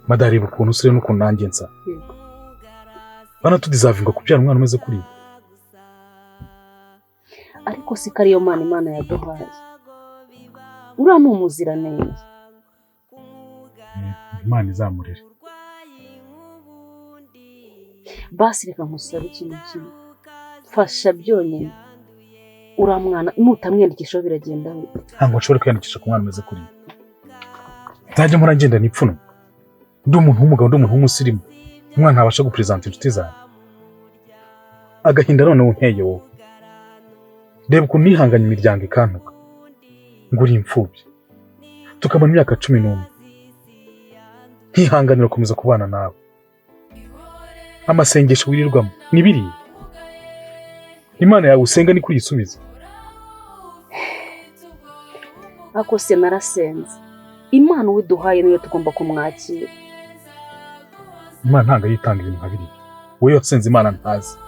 Madareba ukuntu usire n'ukuntu nanjye nsa. Bana tudizavinga kubyara umwana umeze kuri. Ariko si kariyo mana Imana yaduhaye. Uriya ni umuziranenge. Imana izamurere. Basi reka nkusabe ikintu kimwe. Fasha byonyine. Uriya mwana nutamwiyandikishaho biragenda. Ntabwo nshobora kwiyandikisha ku mwana umeze kuri. Nzajya mpora ngenda nipfuno. Ndi umuntu w'umugabo, ndi umuntu w'umusirimu. Umwana ntabasha gupresenta inshuti zanjye. Agahinda none unteye wowe. Reba ukuntu nihanganye imiryango ikantuka. Ngo uri imfubyi. Tukamara imyaka 11. Ntihanganira gukomeza kubana nawe. Amasengesho wirirwamo ni biriya. Imana yawe usenga ni kuyisubiza. Ako se narasenze. Imana uwiduhaye niyo tugomba kumwakira. Imana ntabwo yitanga ibintu nka biriya. Wowe wasenze Imana ntazi.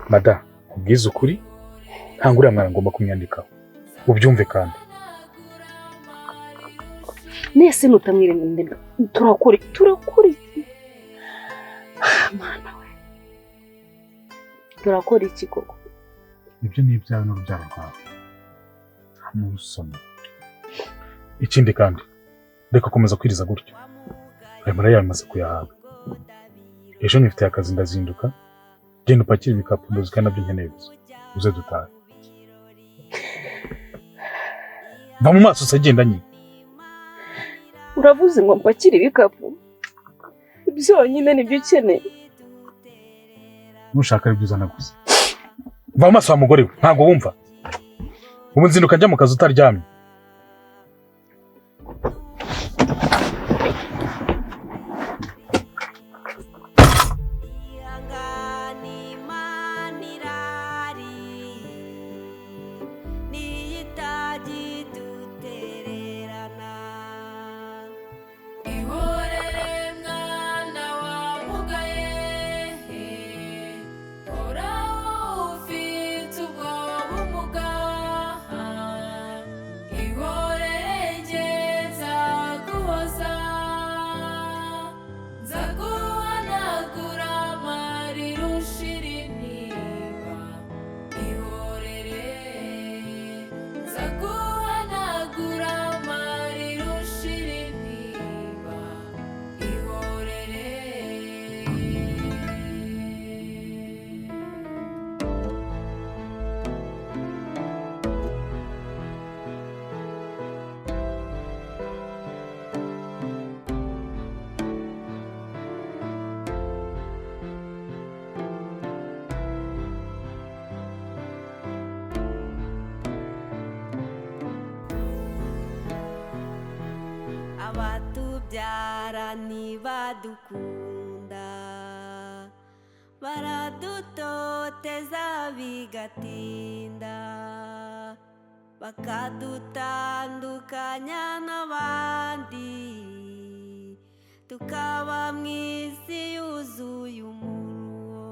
Mada, ubwize ukuri ntabwo uriya mwana ngomba kumwandikaho. Ubyumve kandi. Nese nutamwirenga turakora iki? Mana we. Turakora iki koko? Ibyo ni ibyawe n'urubyaro rwawe. Ntusome. Ikindi kandi reka komeza kwiriza gutyo. Ayo maraya yamaze kuyahaga. Ejo nifite akazi ndazinduka. Genda upakire ibikapu ndozi kandi nabyo nkeneye gusa. Uze dutahe. Va mu maso se genda nyine. Uravuze ngo mpakire ibikapu? Byonyine nibyo ukeneye. Nushaka aribyo uzana gusa. Va mu maso wa mugore we, ntabwo wumva. Ubu nzinduka njya mu kazi utaryamye. Abatubyara ntibadukunda baradutoteza bigatinda bakadutandukanya n'abandi tukaba mu isi yuzuye umuruho.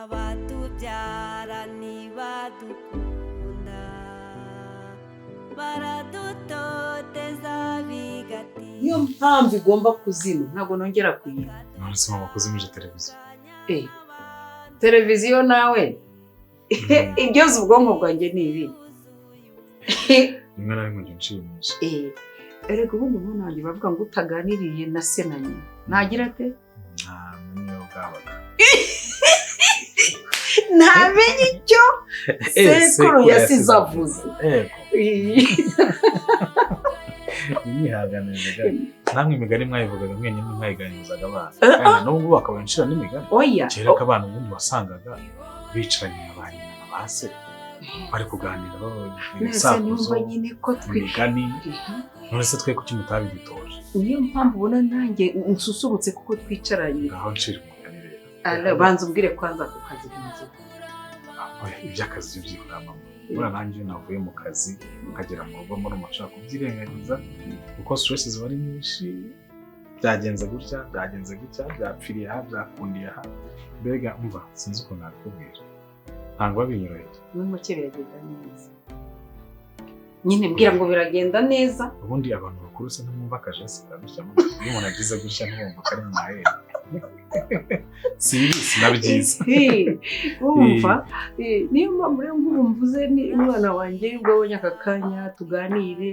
Abatubyara ntibadukunda baradutoteza bigatinda. Niyo mpamvu igomba kuzima, ntabwo nongera kuyiba. None se mama kuzimije televiziyo? Televiziyo nawe ibyoza ubwonko bwanjye ni ibi. Rimwe na rimwe njya nshimisha. Erega ubundi umwana wanjye bavuga ngo utaganiriye na se na nyina ntagira ate? Ntamenye iyo bwabaga. Ntamenye icyo sekuru yasize avuze. Mwihanganiraga namwe imigani mwayivugaga mwenyine mwayiganirizaga abana. Kandi n'ubu bakaba inshira n'imigani. Kera ko abana ubundi wasangaga bicaranye na ba nyina na ba se bari kuganira ibisakuzo imigani. None se twe kuki mutabidutoje? Niyo mpamvu ubona nanjye nsusurutse kuko twicaranye. Ngaho nshira umugani rero. Banza umbwire kwanza ku kazi bimeze. Iby'akazi byo byihora mama. Buriya nanjye navuye mu kazi nkagera mu rugo mbona umuntu ashaka kubyirengagiza kuko stress ziba ari nyinshi. Byagenze gutya, byagenze gutya, byapfiriye aha, byakundiye aha. Mbega umva sinzi ukuntu nabikubwira. Ntabwo biba binyoroheye. Muri make biragenda neza. Nyine mbwira ngo biragenda neza. Ubundi abantu bakuru se ntimwumva akajesi gutya, iyo umuntu agize gutya ntimwumva ko ari mu maheri. Si bibi, si na byiza. Urumva niyo mpamvu rero nk'ubu mvuze ni umwana wanjye ubwo abonye aka kanya tuganire,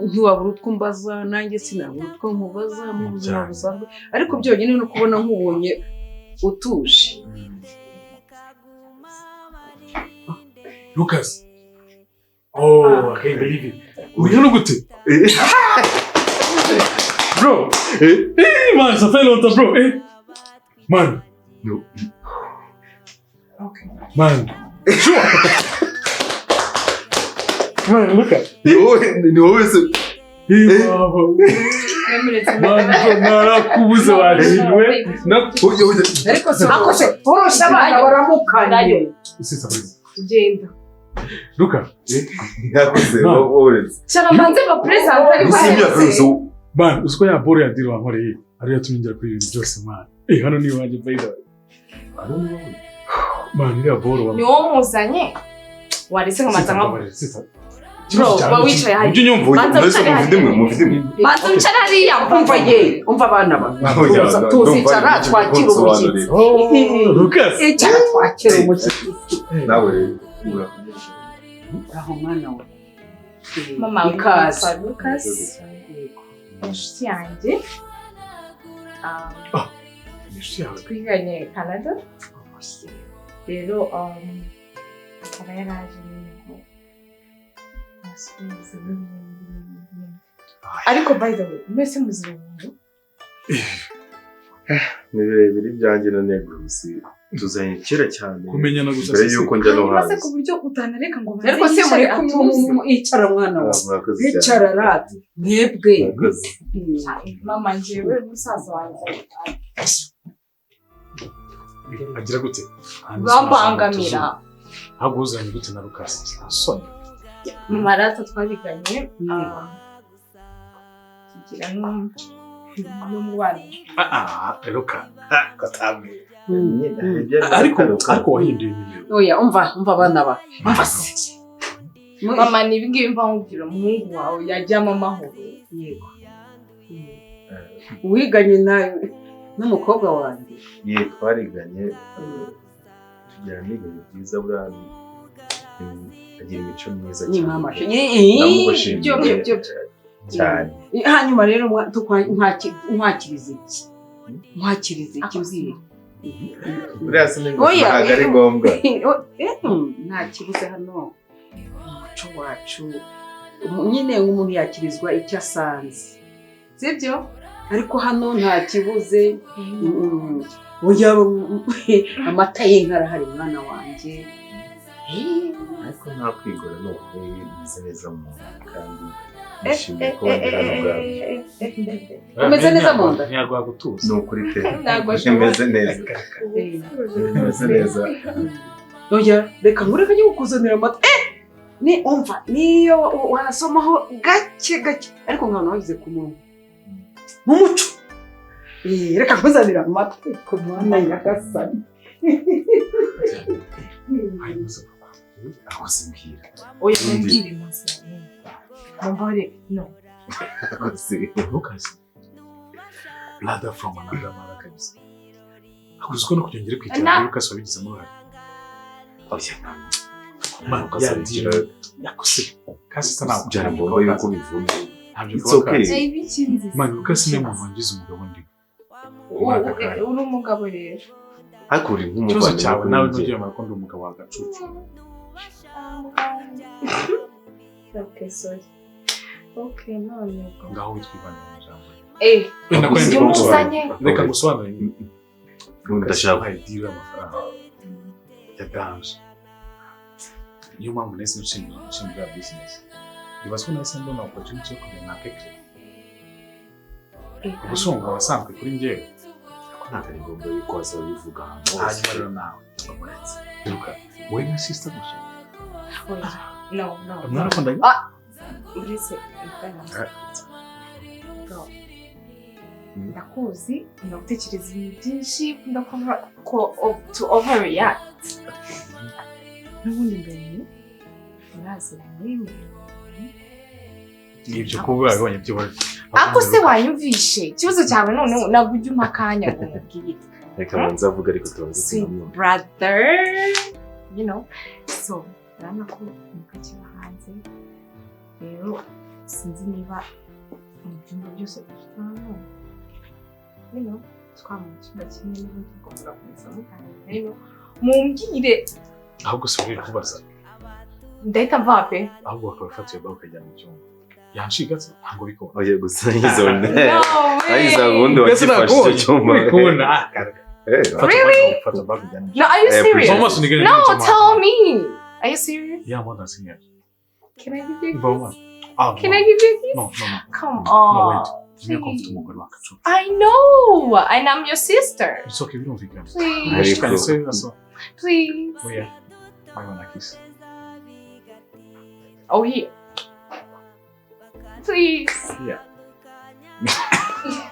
ntiwabura utwo mbaza nanjye sinabura utwo nkubaza mu buzima busanzwe, ariko byonyine no kubona nkubonye utuje. Lucas. Oh, I can't believe it. Uri hano gute? Bro. Eh, man, ça fait longtemps, bro. Eh. Man. No. Okay. Man. Sure. Man, look at. Ni wowe se. Eh, man, bro, narakubuze wajiwe. Ariko se akose orosha abana baramukanye. Genda. Luka. Yakoze wowe. Cyane mbanze ba present ariko. Man, uziko ya boro ya deal wankoreye ariyo yatumye ngera kuri ibintu byose man. Hano ni iwanjye by the way. Man, iriya boro wa. Ni wowe muzanye. Warese nkamanza nka. Bro, ba wicaye hariya. Banza muvindimwe. Banza wicare hariya. Umva ye, umva abana ba. Tuzicara twakira umushyitsi. Lucas. Icara twakira umushyitsi. Nawe aho mwana we. Mama ikaze. Lucas. Inshuti yanjye. Twiganye Canada. Rero akaba yaraje nyine ngo asubize n'ibindi. Ariko by the way, mwese muzira umuntu? Ni birebire ibyanjye na Negrosi. Tuzanye kera cyane. Kumenyana gusa mbere yuko njya no hanze. Ku buryo utanareka ngo baze. Ariko se muri kumwe icara mwana we. Icara rati. Mwebwe. Mama njyewe musaza wanjye. Agira gute? Bambangamira. Ntabwo uzanye gute na Lucas? Soni. Mama rata twabiganye. Tugira n'umubano. Luka. Katamwe. Ariko wahinduye nimero. Oya, umva abana ba. Umva se. Mama ni ibingibi mva nkubwira umuhungu wawe yajyamo amahoro. Yego. Wiganye nawe n'umukobwa wanjye. Ye twariganye tugira n'ibihe byiza buriya agira imico myiza cyane. Byo byo cyane. Hanyuma rero nkwakiriza iki? Nkwakiriza iki mbwira? Buriya sinigeze ntabwo ari ngombwa. Nta kibuze hano umuco wacu nyine umuntu yakirizwa icyo asanze, sibyo? Ariko hano nta kibuze. Amata y'inka arahari mwana wanjye. Ariko nta kwigora ni ukuri meze neza mu nda kandi nishimiye kuba ndi hano ubwabyo. Umeze neza mu nda? Ntiyaguha gutuza. Ni ukuri pe. Meze neza. Meze neza. Oya, reka nkureke njye kukuzanira amata. Ni umva niyo wasomaho gake gake ariko nkabona wagize ku munwa. Mu muco. Reka nkuzanira amata ku mwana nyagasani. Aho simbwira. Oya, mumbwire muzanye. Mumbare, no. Lucas. Brother from another mother kabisa. Akuziko no kugira ngere kwitira Lucas wabigizemo uruhare. Oya. Man, Lucas abigira. Yakose. Kasi sana byari ngombwa yuko bivuga. It's okay. Man, Lucas ni umuntu wangize umugabo ndi. Uri umugabo rero. Ariko uri nk'umuvandimwe. Ikibazo cyawe nawe ntugiye mara ko ndi umugabo wa gacucu. Okay, sorry. Okay, none ubwo. Ngaho witwivanira mu ijambo. Reka ngusobanurire. Ndashaka deal y'amafaranga ya danje. Niyo mpamvu nahise nshinga business. Ibaze ko nahise mbona opportunity yo kujya na keke. Ubusongo wasanzwe kuri njyewe. Ariko ntabwo ari ngombwa yuko wazabivuga ahantu hose. Hanyuma rero nawe uretse. Luka, wowe na sister gusa. No, no. Mwarakundanye? Uretse ndakuzi, ndagutekereza ibintu byinshi, ndakumva ko to overreact. N'ubundi mbere muraziranye Ibyo kuba wabibonye byibura. Ako se wanyumvishe ikibazo cyawe, noneho ntabwo ujya umpa akanya ngo mubwire. Reka banze avuga, ariko tubanze Sweet tunamwumva. brother, so urabona ko niko kiba hanze. Rero sinzi niba mu byumba byose dufite hano, twaba mu cyumba kimwe n'ubundi tugomba gukomeza muganira. Mumbwire. Ahubwo si uri kubaza. Ndahita mva pe. Ahubwo bakaba bafatiye bawe ukajya mu cyumba, yanshiga se ntabwo bikunda. Oya, gusa yizone. No way. Ayiza ubundi wakifashe icyo cyumba. Bikunda. Really? Fata bag ujyane mu No, are you Eh, serious? cyumba. Amaso nigere. No, tell me, are you serious? Yeah, more than serious. Can I give you a Mva kiss? mwana. Ah, Can no. I give you a kiss? No, no, no. Come No, on. wait. Ngiye ko mfite umugore wakacu. I know, and I'm your sister. It's okay, birumvikana. Please. Ariko- Can say that's all. Please. Oya. I wanna kiss. Oh, here. Please. Yeah.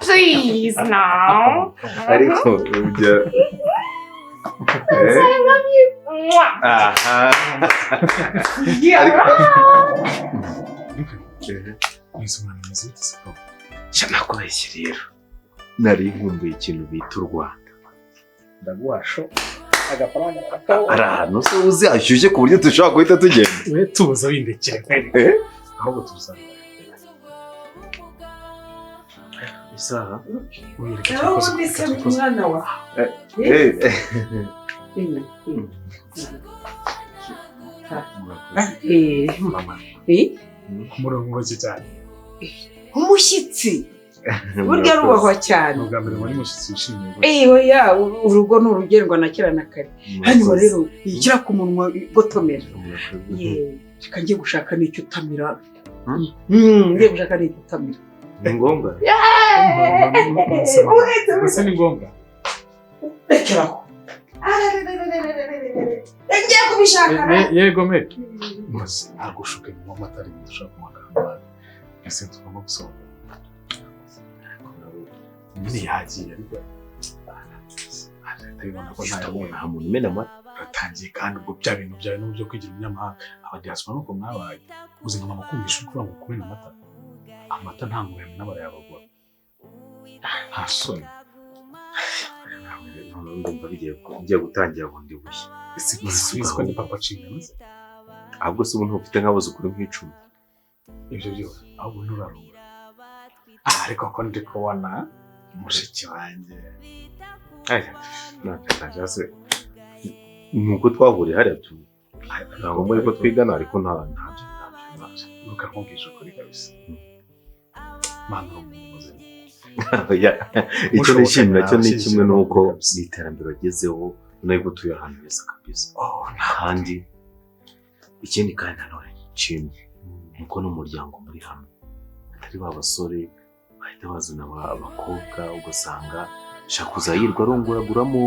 Please, now. Ariko ujya I love you. Mwah. Aha. Yeah. Mwese mwana mwiza wite siporo. Nakubeshye rero, nari nkumbuye ikintu bita u Rwanda. Ndaguha sho. Agafaranga kawe. Ari ahantu se uzi hashyushye ku buryo dushobora guhita tugenda? We tuza windekere. Eh? Ahubwo tuzana. Isaha. Oya, reka Nawe twikoze. ubundi se Reka twikoze. mwana wa Eh, Mama. Umurongo muke cyane. Umushyitsi burya arubahwa cyane. Ni ubwa mbere muri mushyitsi wishimiye gutya. Eh, oya, urugo ni urugendwa na kera na kare. Hanyuma rero yishyira ku munwa gotomera. Ye, reka njye gushaka n'icyo utamira. Ngiye gushaka n'icyo utamira. Ni ngombwa. Gusa ni ngombwa. Rekeraho. Ngiye kubishaka. Yego me. Maze ntabwo ushuke mu amata ari ibintu ushaka kunywa kandi ese tugomba gusohoka. Nyine yagiye, ariko ndabibona ko ntayo. Nta muntu umena amata. Uratangiye kandi ubwo bya bintu byawe n'ubu byo kwigira umunyamahanga, abadiaspora nuko mwabaye. Uzi nka mama kumvisha uri kuvuga ngo kumena amata, amata ntabwo bayamena, barayabagura, nta soni. Noneho ndumva bigiye gutangira bundi bushya. Ese ko ni papa nshingano ze? Ahubwo se ubu ntufite nk'abuzukuru nk'icumi? Ibyo byose ahubwo nturarubura. Ariko ko ndi kubona mushiki wanjye. Aya, nta se ni uko twahuriye hariya tu, nta ngombwa yuko twigana, ariko nta ntabyo ntabyo ntabyo. Nuka nkubwije ukuri kabisa, mana, uri umuntu muzima. Oya, icyo Mushoboka nishimira cyo ni nabashyigikira kimwe nuko kabisa. ni iterambere wagezeho, nubwo utuye ahantu heza kabisa. Oh. Kandi ikindi kandi nanone nshimye ni uko n'umuryango muri hamwe, atari ba basore bahita bazana abakobwa ugasanga shaka kuzayirwa arongoraguramo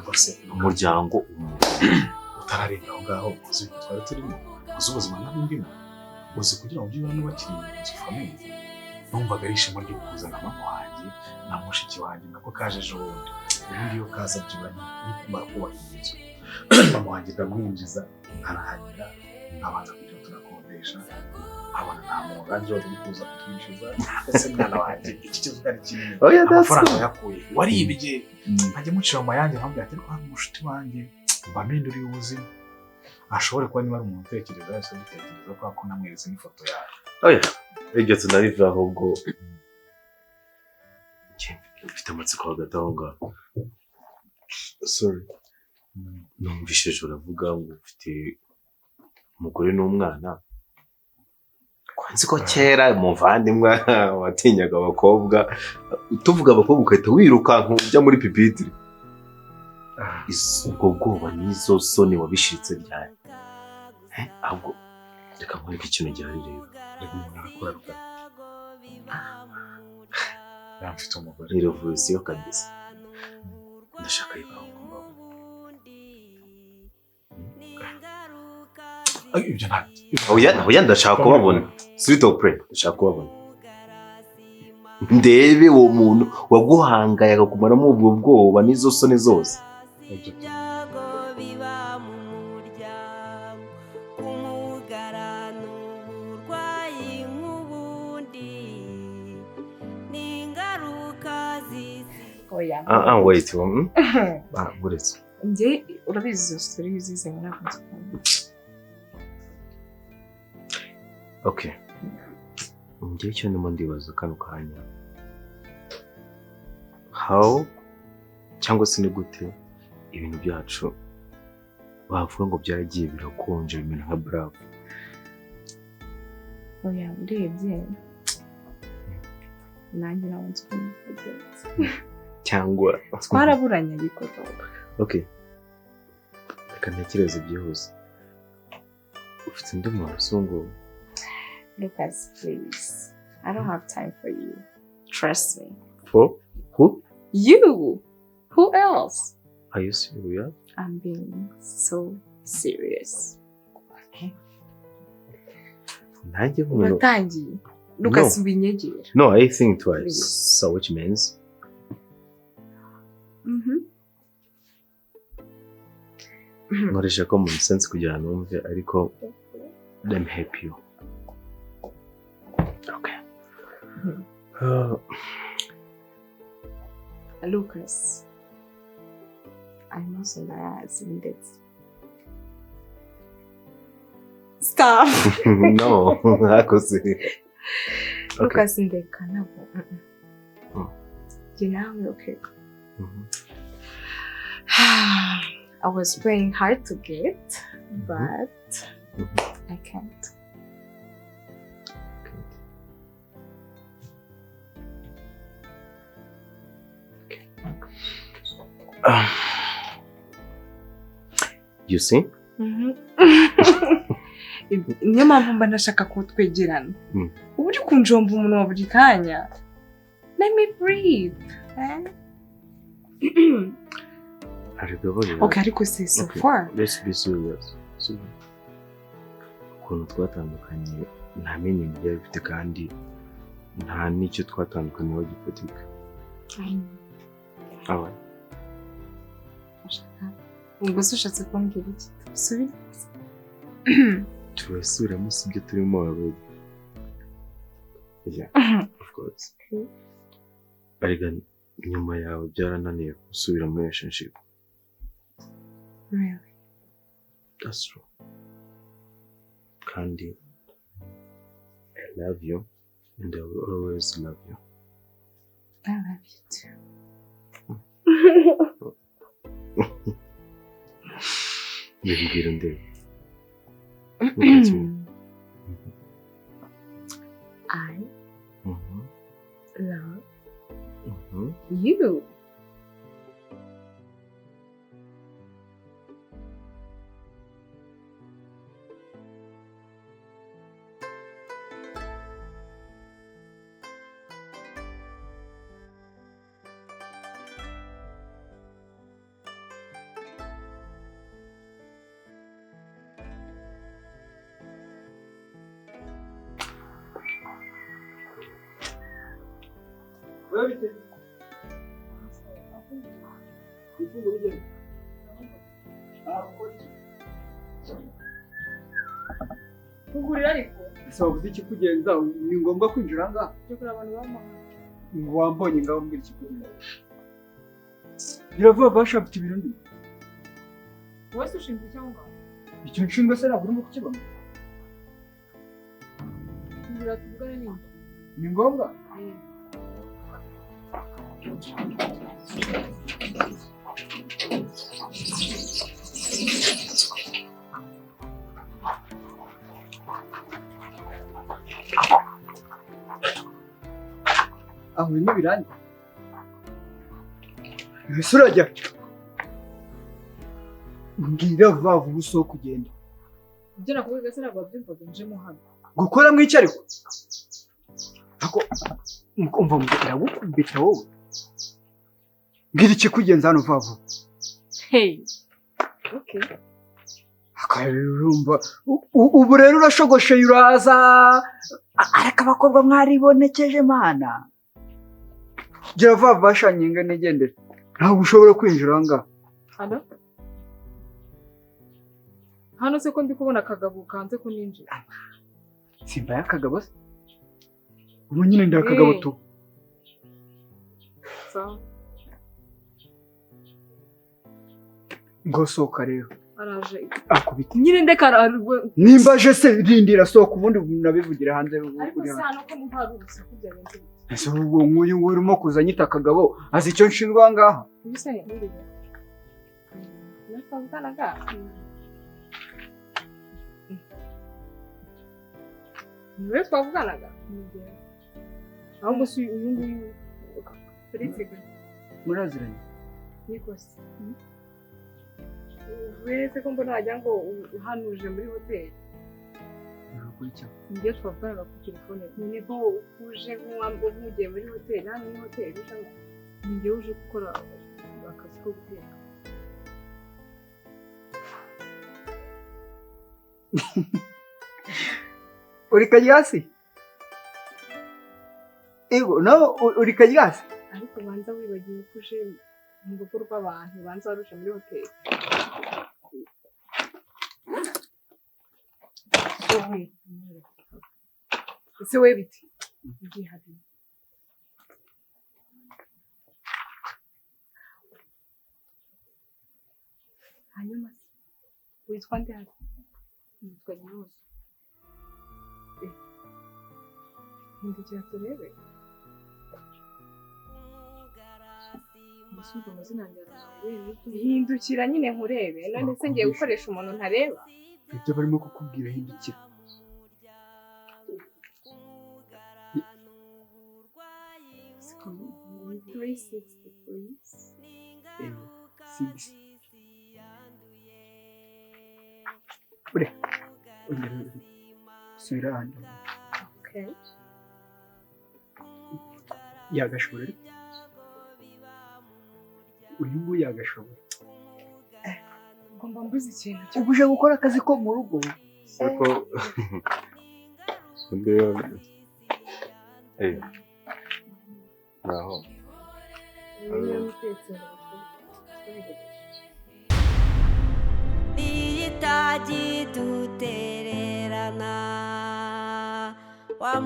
Rwose umuryango umwe. Utararenga aho ngaho, uzi ibintu twari turimo, uzi ubuzima nari ndimo, uzi kugira ngo byibura nubakire inzu famille, numvaga ari ishema ryo kuzana mama wanjye na mushiki wanjye, nako kaje ejo bundi. Ubundi iyo kaza byibura nikumara kubaka iyi nzu, mama wanjye ndamwinjiza arahagera, nkabanza kugira tunakodesha, nkabona nta muntu urangije uri kuza kutwishyuza. Ese mwana wanjye, iki kibazo ari kinini? Oya, that's Amafaranga good. yakuye waribye? Nkajya mucira mu mayange, nkamubwira ati ariko hano umushuti wanjye wampinduriye ubuzima, ashobore kuba niba ari umuntu utekereza wese agutekereza kubera ko namweretse n'ifoto yawe. Oya, ibyo tunabivuga, ahubwo njye mfite amatsiko hagati aho ngaho, sorry. Numvise uravuga ngo ufite umugore n'umwana. Nzi ko kera umuvandimwe watinyaga abakobwa, tuvuga abakobwa ugahita wirukanka ujya muri pupitre. Ubwo bwoba n'izo soni wabishiritse ryari? Eh, ahubwo reka nkwereke ikintu gihari rero. Reka, umuntu arakura rugana mfite umugore. Ni revolution kabisa, ndashaka yuko ahubwo Ay, ibyo nta Oya, oya, ndashaka kubabona, s'il te plaît, ndashaka kubabona, ndebe uwo muntu waguhangaye akakumaramo ubwo bwoba n'izo soni zose. Ibyo Ibyago biba mu muryango, kumugara n'uburwayi nk'ubu. Oya. Ah, wait. Ah, buretse. Njye urabizi izo story uzizanye ntabwo nzikunda. Okay. Njye icyo ndimo ndibaza kano kanya. How cyangwa se ni gute ibintu byacu bavuga ngo byaragiye birakonje bimera nka bravo. Oya, urebye nanjye ntabwo nzi ukuntu byagenze. Cyangwa twaraburanye ariko. Okay. Reka ntekereze byihuse. Ufite undi muntu se ngo? Lucas, please. I don't have time for you. Trust me. For who? You. Who else? Are you serious? I'm being so serious. Okay. Nanjye nk'umuntu uratangiye. Lucas, winyegera. No, I think twice. So which means? Nkoresha common sense kugira ngo numve, ariko let me help you. Okay. Lucas, I'm also ndayazi ndetse. Stop. No, hakoze. Lucas, ndeka ntabwo. Njye nawe, okay. I was playing hard to get, but I can't. Okay. You see? Niyo mpamvu mba ndashaka ko twegerana. Ubu uri kunjomba umuntu wa buri kanya. Let me breathe. Okay, ariko se so far. Let's be serious. Ukuntu twatandukanye nta meaning byari bifite kandi nta n'icyo twatandukanyeho gifatika. Alright. Ubwo se ushatse kumbwira iki? Tubisubire? Turasubiramo si ibyo turimo already. Yeah, of course. Ariko nyuma yawe byarananiye gusubira muri relationship. Really? That's true. Kandi, I love you and I will always love you. I love you too. Bimbwira ndebe. Look at me. I love you. Kugurira ariko wabuze ikikugenza ni ngombwa kwinjira ngaha ngo wambonye ngaho mbwira ikikugenza biravuga basha afite ibintu ndi wowe se ushinzwe icyo ngaho icyo nshinzwe se ntabwo urimo kukibona kugurira tuvugane n'inzu ni ngombwa aho ntibirangiye ese urajya mbwira vuba vuba usohoke ugende ibyo nakubwiye se ntabwo wabyumvaga njemo hano gukora mw'iki ariko ako umva iragukubita wowe mbwira ikikugenza hano vuba vuba hey okay urumva ubu rero urashogosheye uraza ariko abakobwa mwaribonekeje mana gira vuba vuba shanyenga nigendere ntabwo ushobora kwinjira aha ngaha hano hano se ko ndi kubona akagabo kanze kuninjira simba y'akagabo se ubu nyine ndi akagabo tu sawa Ngo sohoka rero. Araje. Akubita. Nyine ndeka Nimba aje se rindira sohoka ubundi nabivugira hanze. Ariko se hano ko numva hari urusaku byagenze bite? Ese ubwo nk'uyu nguyu urimo kuza anyita akagabo azi icyo nshinzwe aha ngaha? Uyu se nturiwe. Niwe twavuganaga? Niwe twavuganaga? Ahubwo si uyu nguyu uretse Muraziranye? Niko se. Uretse ko mbona wagira ngo uhanuje muri hoteli. Njye twavuganaga kuri telefone. Nyine ko uje nk'ugiye muri hoteli, hano ni hoteli ujemo. Ni njyewe uje gukora akazi ko guteka. Uri Karyasi? Ego, nawe uri Karyasi? Ariko banza wibagiwe ko uje mu rugo rw'abantu, banza wari uje muri hoteli. Ese we biti? Byihariye. Hanyuma se witwa nde hano? Nitwa Gihozo. Hindukira turebe. Mbese amazina yanjye araje. Hindukira nyine nkurebe. None se ngiye gukoresha umuntu ntareba? Ibyo barimo kukubwira hindukira. Three sixty, please. Six. Ure. Ongera subira ahandi. Okay. Yagashobora ariko. Uyu nguyu yagashobora. Ngomba mbuze ikintu cyo Uje gukora akazi ko mu rugo. Seko eh naho Niyitagidutererana wa